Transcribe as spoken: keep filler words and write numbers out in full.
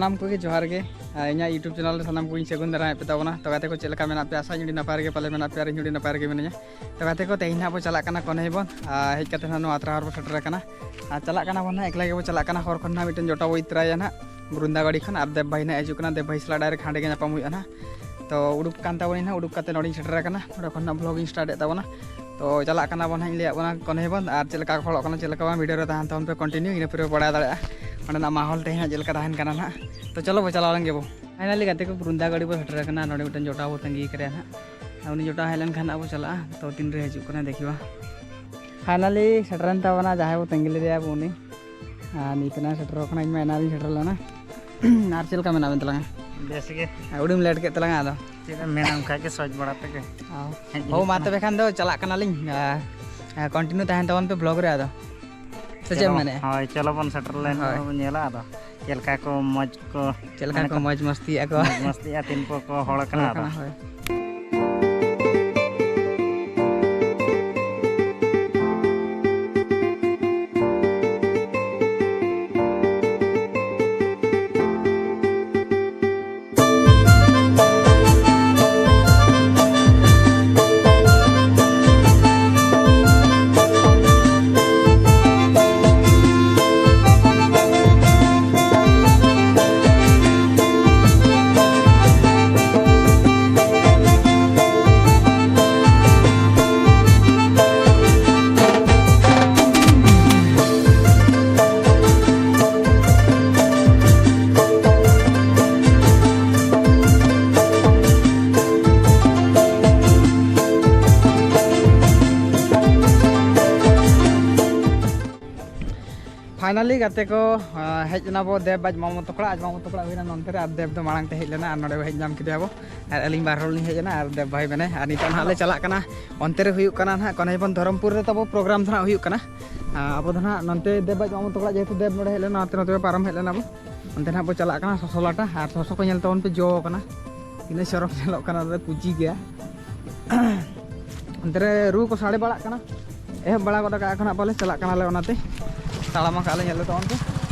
ᱥᱟᱱᱟᱢ ᱠᱚᱜᱮ ᱡᱚᱦᱟᱨ ᱜᱮ᱾ ᱟᱨ ᱤᱧᱟᱹᱜ YouTube channel ᱨᱮ ᱥᱟᱱᱟᱢ ᱠᱚᱜᱮᱧ ᱥᱟᱹᱜᱩᱱ ᱫᱟᱨᱟᱢᱮᱫ ᱯᱮ ᱛᱟᱵᱚᱱᱟ᱾ ᱛᱚ ᱜᱟᱛᱮ ᱠᱚ, ᱪᱮᱫ ᱞᱮᱠᱟ ᱢᱮᱱᱟᱜ ᱯᱮᱭᱟ? ᱟᱥᱟᱧ ᱟᱹᱰᱤ ᱱᱟᱯᱟᱭ ᱨᱮᱜᱮ ᱯᱟᱞᱮ ᱢᱮᱱᱟᱜ ᱯᱮᱭᱟ, ᱟᱨ ᱤᱧ ᱦᱚᱸ ᱟᱹᱰᱤ ᱱᱟᱯᱟᱭ ᱨᱮᱜᱮ ᱢᱤᱱᱟᱹᱧᱟ᱾ ᱛᱚ ᱜᱟᱛᱮ ᱠᱚ, ᱛᱮᱦᱮᱧ ᱱᱟᱦᱟᱜ ᱵᱚ ᱪᱟᱞᱟᱜ ᱠᱟᱱᱟ ᱠᱚᱱᱮᱭᱵᱚᱱᱫᱷ᱾ ᱟᱨ ᱦᱮᱡ ᱠᱟᱛᱮ ᱱᱟᱦᱟᱜ ᱱᱚᱣᱟ ᱟᱛᱨᱟ ᱦᱚᱨ ᱵᱚ ᱥᱮᱴᱮᱨ ᱟᱠᱟᱱᱟ᱾ ᱟᱨ ᱪᱟᱞᱟᱜ ᱠᱟᱱᱟ ᱵᱚᱱ ᱱᱟᱦᱟᱜ, ᱮᱠᱞᱟ ᱜᱮᱵᱚ ᱪᱟᱞᱟᱜ ᱠᱟᱱᱟ᱾ ᱦᱚᱨ ᱠᱷᱚᱱ ᱱᱟᱦᱟᱜ ᱢᱤᱫᱴᱮᱱ ᱡᱚᱴᱟ ᱵᱚ ᱤᱫᱤ ᱛᱚᱨᱟᱭᱟ ᱱᱟᱦᱟᱜ ᱵᱨᱩᱱᱫᱟ ᱜᱟᱹᱰᱤ ᱠᱷᱚᱱ, ᱟᱨ ᱫᱮᱵ ᱵᱷᱟᱭ ᱥᱟᱞᱟᱜ direct ᱦᱟᱸᱰᱮ ᱜᱮ ᱧᱟᱯᱟᱢ ᱦᱩᱭᱩᱜᱼᱟ ᱱᱟᱦᱟᱜ᱾ ᱛᱚ ᱩᱰᱩᱠ ᱠᱟᱱ ᱛᱟᱵᱚᱱᱤᱧ ᱱᱟᱦᱟᱜ, ᱩᱰᱩᱠ ᱠᱟᱛᱮ ᱱᱚᱰᱮᱧ ᱥᱮᱴᱮᱨ ᱟᱠᱟᱱᱟ᱾ ᱱᱚᱰᱮ ᱠᱷᱚᱱ ᱱᱟᱦᱟᱜ vlog ᱤᱧ start ᱮᱫ ᱛᱟᱵᱚᱱᱟ᱾ ᱛᱚ ᱪᱟᱞᱟᱜ ᱠᱟᱱᱟ ᱵᱚᱱ ᱱᱟᱦᱟᱜ, ᱤᱧ ᱞᱟᱹᱭᱟᱫ ᱵᱚᱱᱟ ᱠᱚᱱᱮᱭᱵᱚᱱᱫᱷ, ᱟᱨ ᱪᱮᱫ ᱞᱮᱠᱟ ᱠᱚ ᱦᱚᱲᱚᱜ ᱠᱟᱱᱟ ᱪᱮᱫ ᱞᱮᱠᱟ ᱵᱟᱝ, video ᱨᱮ ᱛᱟᱦᱮᱱ ᱛᱟᱵᱚᱱ ᱯᱮ continue, ᱤᱱᱟᱹ ᱯᱚᱨᱮ ᱵᱟᱲᱟᱭ ᱫᱟᱲᱮᱭᱟᱜᱼᱟ ᱚᱸᱰᱮᱱᱟᱜ ᱢᱟᱦᱚᱞ ᱛᱮᱦᱮᱧ ᱦᱟᱸᱜ ᱪᱮᱫ ᱞᱮᱠᱟ ᱛᱟᱦᱮᱱ ᱠᱟᱱᱟ ᱱᱟᱦᱟᱜ᱾ ᱛᱚ ᱪᱚᱞᱚ ᱵᱚ ᱪᱟᱞᱟᱣ ᱞᱮᱱ ᱜᱮᱵᱚ᱾ Finally ᱜᱟᱛᱮ ᱠᱚ, ᱵᱨᱩᱱᱫᱟ ᱜᱟᱹᱰᱤ ᱵᱚ ᱥᱮᱴᱮᱨ ᱟᱠᱟᱱᱟ᱾ ᱱᱚᱰᱮ ᱢᱤᱫᱴᱮᱱ ᱡᱚᱴᱟᱣ ᱵᱚ ᱛᱟᱺᱜᱤ ᱠᱟᱫᱮᱭᱟ ᱱᱟᱦᱟᱜ᱾ ᱟᱨ ᱩᱱᱤ ᱡᱚᱴᱟᱣ ᱦᱮᱡ ᱞᱮᱱᱠᱷᱟᱱ ᱱᱟᱦᱟᱜ ᱵᱚ ᱪᱟᱞᱟᱜᱼᱟ᱾ ᱛᱚ ᱛᱤᱱ ᱨᱮ ᱦᱤᱡᱩᱜ ᱠᱟᱱᱟ ᱫᱮᱠᱷᱤᱵᱟ᱾ Finally ᱥᱮᱴᱮᱨᱮᱱ ᱛᱟᱵᱚᱱᱟ ᱡᱟᱦᱟᱸᱭ ᱵᱚ ᱛᱟᱺᱜᱤ ᱞᱮᱫᱮᱭᱟ ᱵᱚ, ᱩᱱᱤ᱾ ᱟᱨ ᱱᱤᱛ ᱱᱟᱦᱟᱜ ᱥᱮᱴᱮᱨ ᱟᱠᱟᱱᱟ, ᱤᱧ ᱢᱟ ᱮᱱᱟᱱ ᱨᱤᱧ ᱥᱮᱴᱮᱨ ᱞᱮᱱᱟ᱾ ᱟᱨ ᱪᱮᱫ ᱞᱮᱠᱟ ᱢᱮᱱᱟᱜ ᱵᱮᱱ ᱛᱟᱞᱟᱝᱟ? ᱵᱮᱥ ᱜᱮ᱾ ᱟᱨ ᱟᱹᱰᱤᱢ late ᱠᱮᱫ ᱛᱟᱞᱟᱝᱟ ᱟᱫᱚ᱾ ᱪᱮᱫ ᱮᱢ ᱢᱮᱱᱟ, ᱚᱱᱠᱟ ᱜᱮ ᱥᱚᱪ ᱵᱟᱲᱟ ᱛᱮᱜᱮ᱾ ᱚ᱾ ᱦᱮᱡ ᱦᱳ, ᱦᱩᱭᱩᱜ ᱢᱟ ᱠᱟᱱᱟ᱾ ᱛᱚᱵᱮ ᱠᱷᱟᱱ ᱫᱚ ᱪᱟᱞᱟᱜ ᱠᱟᱱᱟᱞᱤᱧ᱾ ᱟᱨ, ᱟᱨ continue ᱛᱟᱦᱮᱱ ᱛᱟᱵᱚᱱ ᱯᱮ vlog ᱨᱮ ᱟᱫᱚ᱾ ᱥᱮ ᱪᱮᱫ ᱮᱢ ᱪᱚᱞᱚ, ᱢᱮᱱᱮᱫᱼᱟ? ᱦᱳᱭ, ᱪᱚᱞᱚ ᱵᱚᱱ ᱥᱮᱴᱮᱨ ᱞᱮᱱ ᱦᱳᱭ᱾ ᱜᱮ ᱵᱚᱱ ᱧᱮᱞᱟ ᱟᱫᱚ᱾ ᱪᱮᱫ ᱞᱮᱠᱟ ᱠᱚ ᱢᱚᱡᱽ ᱠᱚ, ᱪᱮᱫ ᱞᱮᱠᱟ ᱢᱟᱱᱮ ᱠᱚ ᱠᱚ ᱢᱚᱡᱽ ᱢᱚᱥᱛᱤᱭᱮᱫᱼᱟ ᱠᱚ᱾ ᱢᱚᱡᱽ ᱢᱚᱥᱛᱤᱜᱼᱟ, ᱛᱤᱱ ᱠᱚ ᱠᱚ ᱦᱚᱲ ᱠᱟᱱᱟ ᱦᱚᱲ ᱟᱫᱚ᱾ ᱠᱟᱱᱟ, ᱦᱳᱭ᱾ Finally ᱜᱟᱛᱮ ᱠᱚ, ᱟᱸ, ᱦᱮᱡ ᱮᱱᱟ ᱵᱚ ᱫᱮᱵ ᱟᱡ ᱢᱟᱢᱚ ᱛᱟᱠᱚ ᱚᱲᱟᱜ᱾ ᱟᱡ ᱢᱟᱢᱚ ᱛᱟᱠᱚ ᱚᱲᱟᱜ ᱦᱩᱭᱱᱟ ᱱᱚᱱᱛᱮ ᱨᱮ, ᱟᱨ ᱫᱮᱵ ᱫᱚ ᱢᱟᱲᱟᱝ ᱛᱮ ᱦᱮᱡ ᱞᱮᱱᱟ, ᱟᱨ ᱱᱚᱰᱮ ᱵᱚ ᱦᱮᱡ ᱧᱟᱢ ᱠᱮᱫᱮᱭᱟ ᱵᱚ᱾ ᱟᱨ ᱟᱹᱞᱤᱧ ᱵᱟᱨ ᱦᱚᱲ ᱞᱤᱧ ᱦᱮᱡ ᱮᱱᱟ, ᱟᱨ ᱫᱮᱵ ᱵᱷᱟᱭ ᱢᱮᱱᱟᱭᱟ᱾ ᱟᱨ ᱱᱤᱛᱚᱜ ᱱᱟᱦᱟᱜ ᱞᱮ ᱪᱟᱞᱟᱜ ᱠᱟᱱᱟ ᱚᱱᱛᱮ ᱨᱮ ᱦᱩᱭᱩᱜ ᱠᱟᱱᱟ ᱱᱟᱦᱟᱜ ᱠᱚᱱᱮᱭᱵᱚᱱᱫᱷ ᱫᱷᱚᱨᱚᱢᱯᱩᱨ ᱨᱮ ᱛᱟᱵᱚ program ᱫᱚ ᱱᱟᱦᱟᱜ ᱦᱩᱭᱩᱜ ᱠᱟᱱᱟ᱾ ᱟᱸ, ᱟᱵᱚ ᱫᱚ ᱱᱟᱦᱟᱜ ᱱᱚᱱᱛᱮ ᱫᱮᱵ ᱟᱡ ᱢᱟᱢᱚ ᱛᱟᱠᱚ ᱚᱲᱟᱜ, ᱡᱮᱦᱮᱛᱩ ᱫᱮᱵ ᱱᱚᱰᱮ ᱦᱮᱡ ᱞᱮᱱᱟ, ᱚᱱᱛᱮ ᱱᱚᱛᱮ ᱯᱟᱨᱚᱢ ᱦᱮᱡ ᱞᱮᱱᱟ ᱵᱚ᱾ ᱚᱱᱛᱮ ᱱᱟᱦᱟᱜ ᱵᱚ ᱪᱟᱞᱟᱜ ᱠᱟᱱᱟ ᱥᱚᱥᱚᱞᱟᱴᱟ, ᱟᱨ ᱥᱚᱥᱚ ᱠᱚ ᱧᱮᱞ ᱛᱟᱵᱚᱱ ᱯᱮ, ᱡᱚ ᱠᱟᱱᱟ᱾ ᱛᱤᱱᱟᱹᱜ ᱪᱚᱨᱚᱠ ᱧᱮᱞᱚᱜ ᱠᱟᱱᱟ, ᱚᱱᱟ ᱫᱚ ᱠᱩᱪᱤ ᱜᱮᱭᱟ᱾ ᱚᱱᱛᱮ ᱨᱮ ᱨᱩ ᱠᱚ ᱥᱟᱰᱮ ᱵᱟᱲᱟᱜ ᱠᱟᱱᱟ, ᱮᱦᱚᱵ ᱵᱟᱲᱟ ᱜᱚᱫ ᱠᱟᱜᱼᱟ ᱠᱚ ᱱᱟᱜ ᱯᱟᱞᱮ, ᱪᱟᱞᱟᱜ ᱠᱟᱱᱟᱞᱮ ᱚᱱᱟᱛᱮ᱾ ᱛᱟᱲᱟᱢ ᱟᱠᱟᱫ ᱞᱮ, ᱧᱮᱞ ᱞᱮ ᱛᱟᱵᱚᱱ ᱯᱮ᱾